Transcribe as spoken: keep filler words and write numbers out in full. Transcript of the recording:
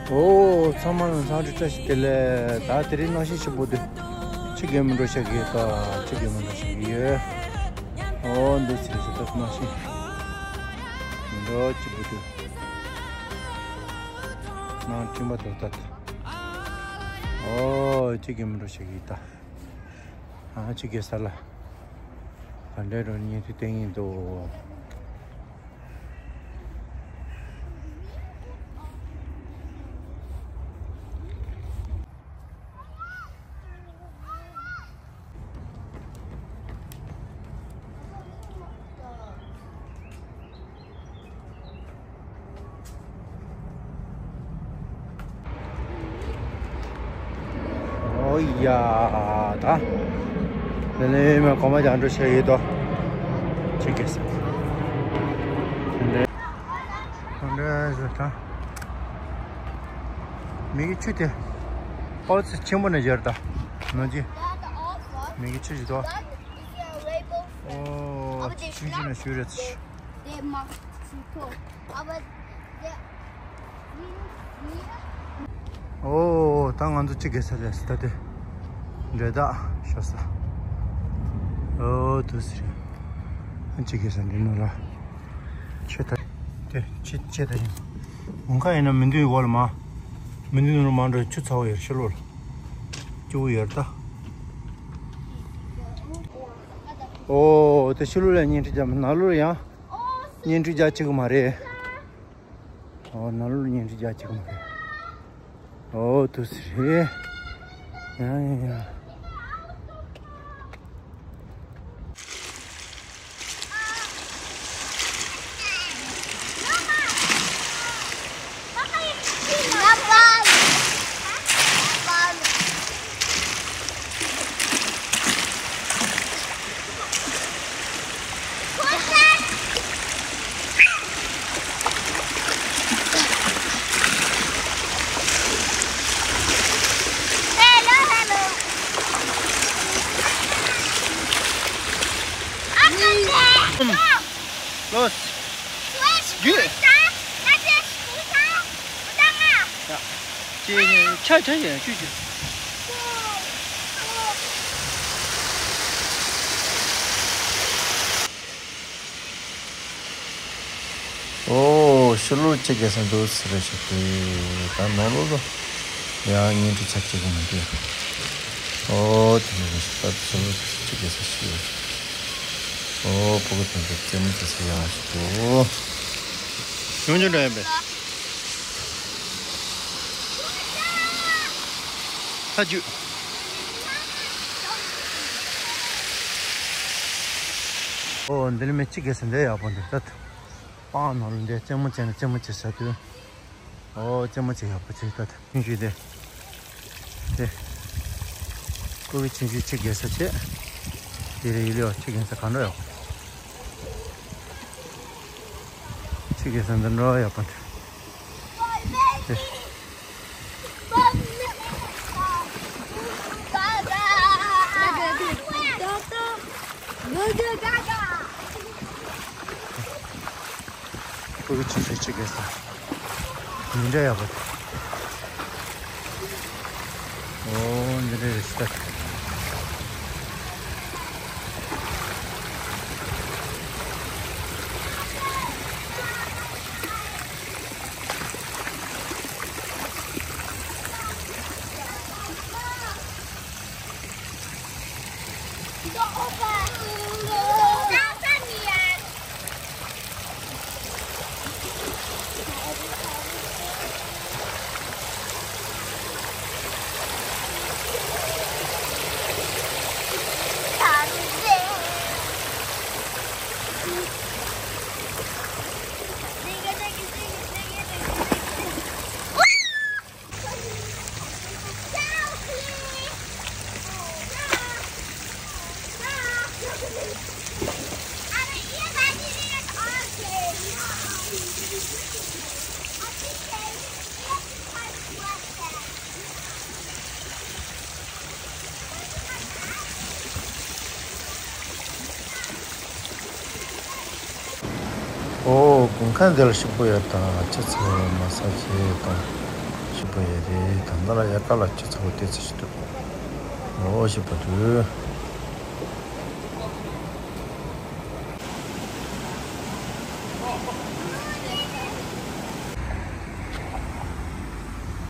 ཨོ། ཚང་མ་ལ་འཚམས་འདྲི་བཀྲ་ཤིས་བདེ་ལེགས། ད་དེ་རིང་གནམ་གཤིས་ཆེན་པོ་འདུག་ཆུ་རྐྱལ་མི་འགྲོ་ཤག་གི་ད་ཆུ་རྐྱལ་མི་འགྲོ་ཤག་གི་ཡོད། ཨོ་འདི་ཚེ་ཚེ་ད་གནམ་གཤིས་མི་འགྲོ་ཆེན་པོ་འདུག་ནང་སྤྲིན་པ་དོག་ད། ཨོ་ཆུ་རྐྱལ་མི་འགྲོ་ཤག་གི་ད། ཨ་ཆུ་རྐྱལ་ས་ལ་ག་འདྲ་རོ་ཉིན་དུ་བསྟན་ཡིན་འདུག་ཨོ་ཡ་ད། དེ་ནས་མ་གོ་མ་ཅང་འགྲོ་ཤེས་ཡོད་དོ། ཆེ་གེ་ས། ག་འདྲ་ཟེར་ད། མིག་གི་ཆུ་དེ། ཨོ་ཙི་ཆེན་པོ་ནས་ཡོད་ད། ནོ་ཅི། མིག་གི་ཆུ་ཞིག་དོ། ཨོ། ཆུ་ཞིག་ནས་ཞུ་རེད། ཨོ། ད་ང་ཚོ་ཆུ་རྐྱལ་ས་ལས་ད་དེ། འདྲེ་དག་ཤོར་ས། ཨོ་དུ་སི་རེད། ཆུ་རྐྱལ་ས་འདི་ནང་ལ། ཆེ་ད། དེ་ཆེ་ཆེ་ད་ཡིན། འོང་ཁ་ཡིན་ན་མི་འདུག་འོག་ལ་མ། མི་འདུག་ནང་ལ་མ་འགྲོ་ཆུ་ཚ་བོ་ཡོད་ཕྱི་ལོགས་ལ། སྐྱིད་པོ་ཡོད་ད། ཨོ་དེ་ཕྱི་ལོགས་ལ་བརྙན་འཕྲིན་རྒྱབ་ནང་ལོགས་ལ་ཡང་བརྙན་འཕྲིན་རྒྱག་བྱེད་ཀྱི་མ་རེད། ཨོ་ནང་ལོགས་ལ་བརྙན་འཕྲིན་རྒྱག་བྱེད་ཀྱི་མ་རེད། ཨོ་དུ་སི་རེད། ཡང་ཡང་ཡང་། Los. Good. ཡ། ཅེ་ཆ་ཆ་ཡ་ཅུ་ཅུ། ཨོ་ཕྱི་ལོགས་ཆུ་རྐྱལ་ས་འདུག་ཟེར་རེ་ཞིག་དེ་ད་ནང་ལོགས་ལ་ཡང་བརྙན་འཕྲིན་ཆ་ཅིག་མི་འདུག་ཨོ་དེ་ནས་ཞིག་ད་ཕྱི་ལོགས་ཆུ་རྐྱལ་ས་ཞིག་ཨོ་ཕྲུ་གུ་དེ་ཚོ་རྩེད་མོ་རྩེ་ས་ཡག་ཞིག་འདུག་ཡོང་རྒྱུ་འདྲ་ཡིན་པས། ལྷ་རྒྱུད། ཨོ་འདི་ནི་མི་གཅིག་གིས་ཟིན་འདྲ་ཡག་པོ་འདུག་ད། སྤང་ནང་ལ་འདི་རྩེད་མོ་རྩེ་ན་རྩེད་མོ་རྩེ་ས་དུས། ཨོ་རྩེད་མོ་རྩེ་ཡག་པོ་བྱས་ད། ཆུང་ཆུང་དེ། དེ། ཁོ་གི་ཆུང་ཆུང་ཆུ་རྐྱལ་ས་བྱས། དེ་རེད་ཡིན་ལེ་བ་ཆུ་རྐྱལ་ས་ག་འདྲ་ཡག་པོ། ཆུ་རྐྱལ་ས་འདི་འདྲ་ཡག་པོ་འདུག་དེ། ཁོ་གི་ཆུ་ཆུ་ཆུ་རྐྱལ་ས། མི་འདྲ་ཡག་པོ་འདུག་ཨོ་འདི་འདྲ་རེད་ཤག་ཨོ་དགུན་ཁ་འདི་ལ་ཕྱུག་པོ་ཡོད་དང་ཆུ་ཚ་བ་མ་ས་ཆེ་དང་། ཞིག་པོ་ཡོད་རེད། ད་ལྟ་ལ་དབྱར་ཁ་ལ་ཆུ་ཚ་པོ་ཏོག་ཙམ་ཞིག་འདུག་འོ་ཞིག་པོ་འདུག